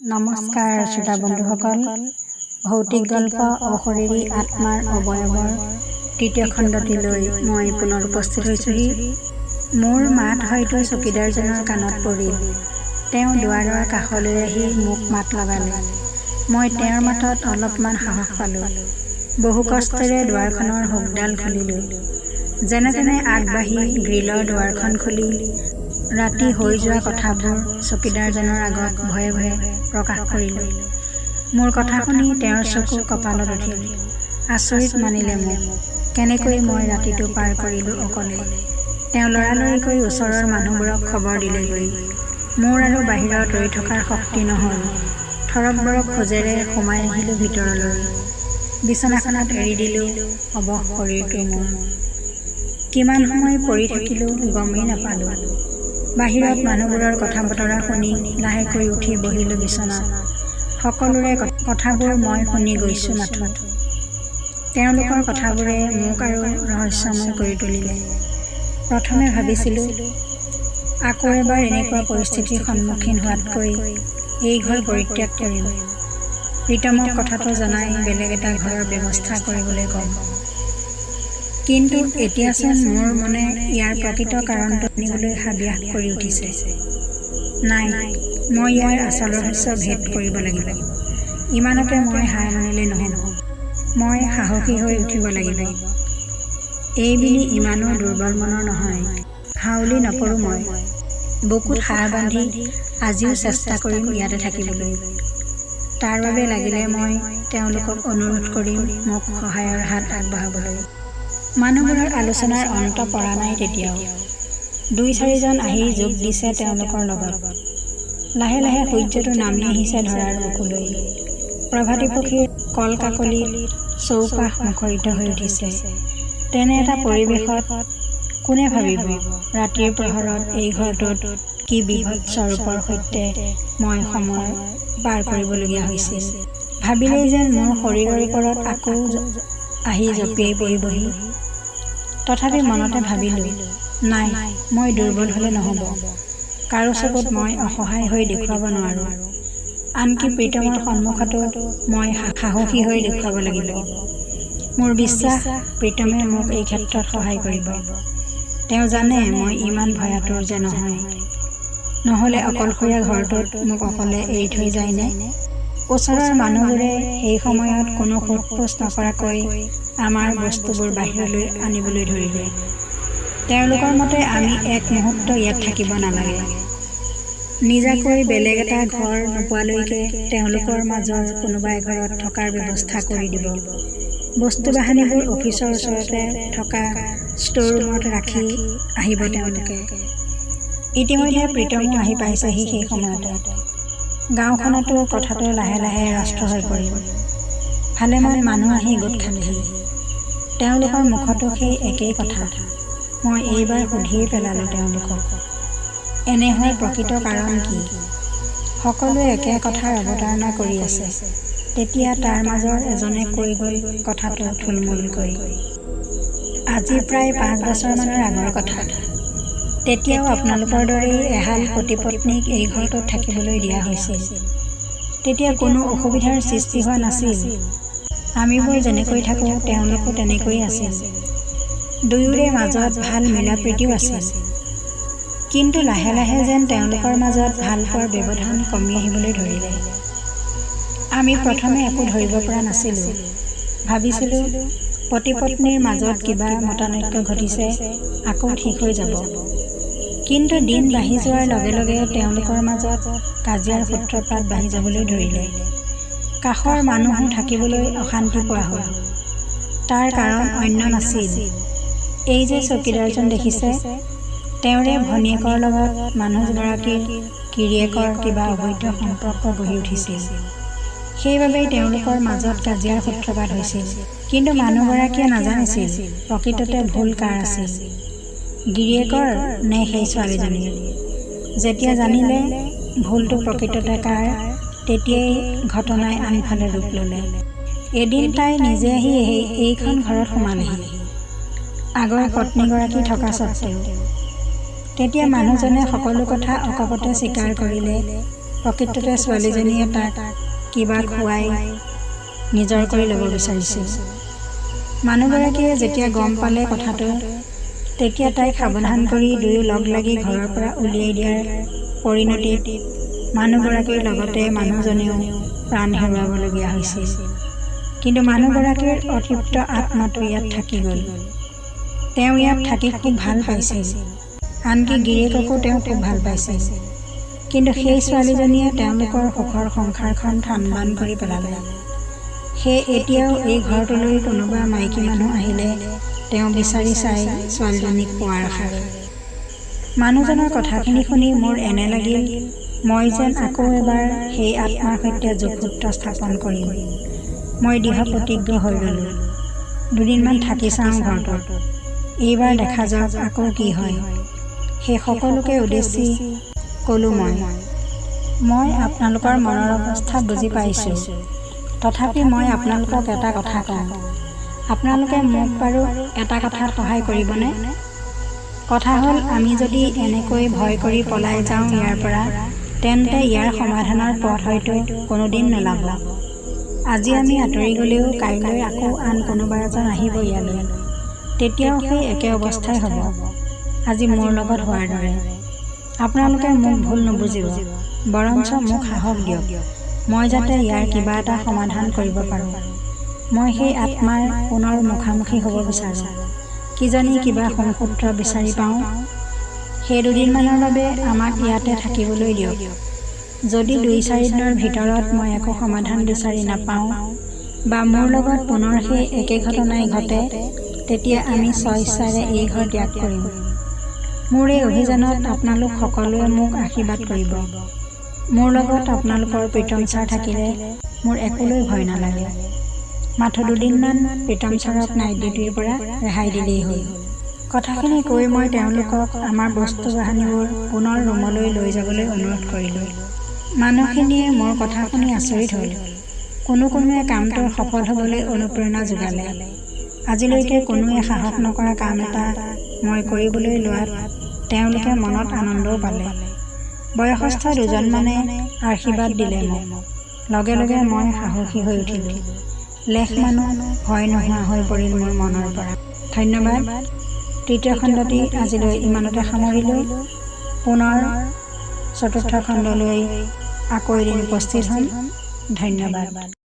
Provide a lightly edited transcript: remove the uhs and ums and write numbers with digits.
নমস্কাৰ শ্ৰোতা বন্ধুসকল, ভৌতিক গল্প অশৰীৰী আত্মাৰ অৱয়বৰ তৃতীয় খণ্ডটিলৈ মই পুনৰ উপস্থিত হৈছোঁহি। মোৰ মাত হয়তো চকীদাৰজনৰ কাণত পৰিল। তেওঁ দুৱাৰৰ কাষলৈ আহি মোক মাত লগালে। মই তেওঁৰ মাতত অলপমান সাহস পালোঁ। বহু কষ্টেৰে দুৱাৰখনৰ হুকডাল খুলিলোঁ। যেনেতেনে আগবাঢ়ি গ্ৰীলৰ দুৱাৰখন খুলি ৰাতি হৈ যোৱা কথাবোৰ চকীদাৰজনৰ আগত ভয়ে ভয়ে প্ৰকাশ কৰিলোঁ। মোৰ কথা শুনি তেওঁৰ চকু কপালত উঠিল। আচৰিত মানিলে মোক, কেনেকৈ মই ৰাতিটো পাৰ কৰিলোঁ অকলে। তেওঁ লৰালৰিকৈ ওচৰৰ মানুহবোৰক খবৰ দিলেগৈ। মোৰ আৰু বাহিৰত ৰৈ থকাৰ শক্তি নহ'ল। থৰক বৰক খোজেৰে সোমাই আহিলোঁ ভিতৰলৈ। বিছনাখনত এৰি দিলোঁ অৱশ শৰীৰটো মোৰ। কিমান সময় পৰি থাকিলোঁ গমেই নাপালোঁ। বাহিৰত মানুহবোৰৰ কথা বতৰা শুনি লাহেকৈ উঠি বহিলোঁ বিছনাত। সকলোৰে কথাবোৰ মই শুনি গৈছোঁ মাথোঁ। তেওঁলোকৰ কথাবোৰে মোক আৰু ৰহস্যময় কৰি তুলিলে। প্ৰথমে ভাবিছিলোঁ, আকৌ এবাৰ এনেকুৱা পৰিস্থিতিৰ সন্মুখীন হোৱাতকৈ এই ঘৰ পৰিত্যাগ কৰিম। প্ৰীতমক কথাটো জনাই বেলেগ এটা ঘৰৰ ব্যৱস্থা কৰিবলৈ ক'ম। কিন্তু এতিয়াচোন মোৰ মনে ইয়াৰ প্ৰকৃত কাৰণটো জানিবলৈ হাবিয়াস কৰি উঠিছে। নাই, মই ইয়াৰ আচল ৰহস্য ভেদ কৰিব লাগিব। ইমানতে মই হাৰ মানিলে নহ'ব। মই সাহসী হৈ উঠিব লাগিব। এইবেলি ইমানো দুৰ্বল মনৰ নহয়। হাউলি নপৰোঁ মই। বুকুত সাহ বান্ধি আজিও চেষ্টা কৰিম ইয়াতে থাকিবলৈ। তাৰ বাবে লাগিলে মই তেওঁলোকক অনুৰোধ কৰিম মোক সহায়ৰ হাত আগবঢ়াবলৈ। মানুহবোৰৰ আলোচনাৰ অন্ত পৰা নাই তেতিয়াও। দুই চাৰিজন আহি যোগ দিছে তেওঁলোকৰ লগত। লাহে লাহে সূৰ্যটো নামি আহিছে ধৰাৰ বুকুলৈ। প্ৰভাতী পক্ষীৰ কলকাকলিত চৌপাশ মুখৰিত হৈ উঠিছে। তেনে এটা পৰিৱেশত কোনে ভাবিব ৰাতিৰ প্ৰহৰত এই ঘৰটোত কি বীভৎস ৰূপৰ সৈতে মই সময় পাৰ কৰিবলগীয়া হৈছিল। ভাবিলেই যেন মোৰ শৰীৰৰ ওপৰত আকৌ আহি জঁপিয়াই পৰিবহি। তথাপি মনতে ভাবিলোঁ, নাই, মই দুৰ্বল হ'লে নহ'ব। কাৰো চকুত মই অসহায় হৈ দেখুৱাব নোৱাৰোঁ। আনকি প্ৰীতমৰ সন্মুখতো মই সাহসী হৈ দেখুৱাব লাগিব। মোৰ বিশ্বাস, প্ৰীতমে মোক এই ক্ষেত্ৰত সহায় কৰিব। তেওঁ জানে মই ইমান ভয়াতুৰ যে নহয়। নহ'লে অকলশৰীয়া ঘৰটোত মোক অকলে এৰি থৈ যায়নে? ওচৰৰ মানুহবোৰে সেই সময়ত কোনো সোধ পোছ নকৰাকৈ আমাৰ বস্তুবোৰ বাহিৰলৈ আনিবলৈ ধৰিলে। তেওঁলোকৰ মতে আমি এক মুহূৰ্ত ইয়াত থাকিব নালাগে। নিজাকৈ বেলেগ এটা ঘৰ নোপোৱালৈকে তেওঁলোকৰ মাজৰ কোনোবা এঘৰত থকাৰ ব্যৱস্থা কৰি দিব। বস্তু বাহানিবোৰ অফিচৰ ওচৰতে থকা ষ্ট'ৰ ৰুমত ৰাখি আহিব তেওঁলোকে। ইতিমধ্যে প্ৰীতমো আহি পাইছেহি সেই সময়তে। গাঁওখনতো কথাটো লাহে লাহে ৰাষ্ট্ৰ হৈ পৰিল। ভালেমান মানুহ আহি গোট খালেহি। তেওঁলোকৰ মুখতো সেই একেই কথা। মই এইবাৰ সুধিয়েই পেলালোঁ তেওঁলোকক, এনে হোৱাৰ প্ৰকৃত কাৰণ কি? সকলোৱে একে কথাৰ অৱতাৰণা কৰি আছে। তেতিয়া তাৰ মাজৰ এজনে কৈ গ'ল কথাটো থুলমূলকৈ। আজি প্ৰায় 5 বছৰমানৰ আগৰ কথা। তেতিয়াও আপোনালোকৰ দৰেই এহাল পতি পত্নীক এই ঘৰটোত থাকিবলৈ দিয়া হৈছিল। তেতিয়া কোনো অসুবিধাৰ সৃষ্টি হোৱা নাছিল। আমিবোৰ যেনেকৈ থাকোঁ তেওঁলোকো তেনেকৈয়ে আছিল। দুয়োৰে মাজত ভাল মিলাপ্ৰীতিও আছিল। কিন্তু লাহে লাহে যেন তেওঁলোকৰ মাজত ভালপোৱাৰ ব্যৱধান কমি আহিবলৈ ধৰিলে। আমি প্ৰথমে একো ধৰিব পৰা নাছিলোঁ। ভাবিছিলোঁ পতি পত্নীৰ মাজত কিবা মতানৈক্য ঘটিছে, আকৌ ঠিক হৈ যাব। কিন্তু দিন বাঢ়ি যোৱাৰ লগে লগে তেওঁলোকৰ মাজত কাজিয়াৰ সূত্ৰপাত বাঢ়ি যাবলৈ ধৰিলে। কাষৰ মানুহো থাকিবলৈ অশান্তি পোৱা হ'ল। তাৰ কাৰণ অন্য নাছিল, এই যে চকীদাৰজন দেখিছে, তেওঁৰে ভনীয়েকৰ লগত মানুহগৰাকীৰ গিৰিয়েকৰ কিবা অবৈধ সম্পৰ্ক গঢ়ি উঠিছিল। সেইবাবেই তেওঁলোকৰ মাজত কাজিয়াৰ সূত্ৰপাত হৈছিল। কিন্তু মানুহগৰাকীয়ে নাজানিছিল প্ৰকৃততে ভুল কাৰ আছিল, গিৰিয়েকৰ নে সেই ছোৱালীজনীৰ। যেতিয়া জানিলে ভুলটো প্ৰকৃততে কাৰ, তেতিয়াই ঘটনাই আনফালে ৰূপ ল'লে। এদিন তাই নিজে আহি এইখন ঘৰত সোমালেহি, আগৰ পত্নীগৰাকী থকা স্বত্তেও। তেতিয়া মানুহজনে সকলো কথা অকপটে স্বীকাৰ কৰিলে প্ৰকৃততে ছোৱালীজনীয়ে তাক কিবা খুৱাই নিজৰ কৰি ল'ব বিচাৰিছিল। মানুহগৰাকীয়ে যেতিয়া গম পালে কথাটো, তেতিয়া তাইক সাৱধান কৰি দুয়ো লগ লাগি ঘৰৰ পৰা উলিয়াই দিয়াৰ পৰিণতিত মানুহগৰাকীৰ লগতে মানুহজনেও প্ৰাণ হেৰুৱাবলগীয়া হৈছিল। কিন্তু মানুহগৰাকীৰ অতৃপ্ত আত্মাটো ইয়াত থাকি গ'ল। তেওঁ ইয়াত থাকি খুব ভাল পাইছিল। আনকি গিৰিয়েককো তেওঁ খুব ভাল পাইছিল। কিন্তু সেই ছোৱালীজনীয়ে তেওঁলোকৰ সুখৰ সংসাৰখন থানবান কৰি পেলালে। সেয়ে এতিয়াও এই ঘৰটোলৈ কোনোবা মাইকী মানুহ আহিলে তেওঁ বিচাৰি চায় ছোৱালীজনীক পোৱাৰ আশাৰে। মানুহজনৰ কথাখিনি শুনি মোৰ এনে লাগিল, মই যেন আকৌ এবাৰ সেই আত্মাৰ সৈতে যোগসূত্ৰ স্থাপন কৰিম। মই দৃঢ় প্ৰতিজ্ঞ হৈ গ'লোঁ। দুদিনমান থাকি চাওঁ ঘৰটোত। এইবাৰ দেখা যাওক আকৌ কি হয়। সেই সকলোকে উদ্দেশ্যি ক'লোঁ মই। মই আপোনালোকৰ মনৰ অৱস্থা বুজি পাইছোঁ। তথাপি মই আপোনালোকক এটা কথা কওঁ। আপোনালোকে মোক বাৰু এটা কথাত সহায় কৰিবনে? কথা হ'ল, আমি যদি এনেকৈ ভয় কৰি পলাই যাওঁ ইয়াৰ পৰা, তেন্তে ইয়াৰ সমাধানৰ পথ হয়তো কোনোদিন নোলাব। আজি আমি আঁতৰি গ'লেও কাইলৈ আকৌ আন কোনোবা এজন আহিব ইয়ালৈ। তেতিয়াও সেই একে অৱস্থাই হ'ব, আজি মোৰ লগত হোৱাৰ দৰে। আপোনালোকে মোক ভুল নুবুজিব, বৰঞ্চ মোক সাহস দিয়ক, মই যাতে ইয়াৰ কিবা এটা সমাধান কৰিব পাৰোঁ। মই সেই আত্মাৰ পুনৰ মুখামুখি হ'ব বিচাৰোঁ। কিজানি কিবা সংসূত্ৰ বিচাৰি পাওঁ। সেই দুদিনমানৰ বাবে আমাক ইয়াতে থাকিবলৈ দিয়ক। যদি দুই চাৰিদিনৰ ভিতৰত মই একো সমাধান বিচাৰি নাপাওঁ বা মোৰ লগত পুনৰ সেই একে ঘটনাই ঘটে, তেতিয়া আমি স্বইচ্ছাৰে এই ঘৰ ত্যাগ কৰিম। মোৰ এই অভিযানত আপোনালোক সকলোৱে মোক আশীৰ্বাদ কৰিব। মোৰ লগত আপোনালোকৰ প্ৰীতম ছাৰ থাকিলে মোৰ একোলৈ ভয় নালাগে। মাথো দুদিনমান প্ৰীতম ছাৰক নাইট ডিউটিৰ পৰা ৰেহাই দিলেই হ'ল। কথাখিনি কৈ মই তেওঁলোকক আমাৰ বস্তু বাহানিবোৰ পুনৰ ৰুমলৈ লৈ যাবলৈ অনুৰোধ কৰিলোঁ। মানুহখিনিয়ে মোৰ কথা শুনি আচৰিত হ'ল। কোনো কোনোৱে কামটো সফল হ'বলৈ অনুপ্ৰেৰণা যোগালে। আজিলৈকে কোনোৱে সাহস নকৰা কাম এটা মই কৰিবলৈ লোৱাত তেওঁলোকে মনত আনন্দও পালে। বয়সস্থ দুজনমানে আশীৰ্বাদ দিলে মোক। লগে লগে মই সাহসী হৈ উঠিলোঁ। লেশমানো ভয় নোহোৱা হৈ পৰিল মোৰ মনৰ পৰা। ধন্যবাদ। তৃতীয় খণ্ডটি আজিলৈ ইমানতে সামৰিলোঁ। পুনৰ চতুৰ্থ খণ্ডলৈ আকৌ এদিন উপস্থিত হ'ম। ধন্যবাদ।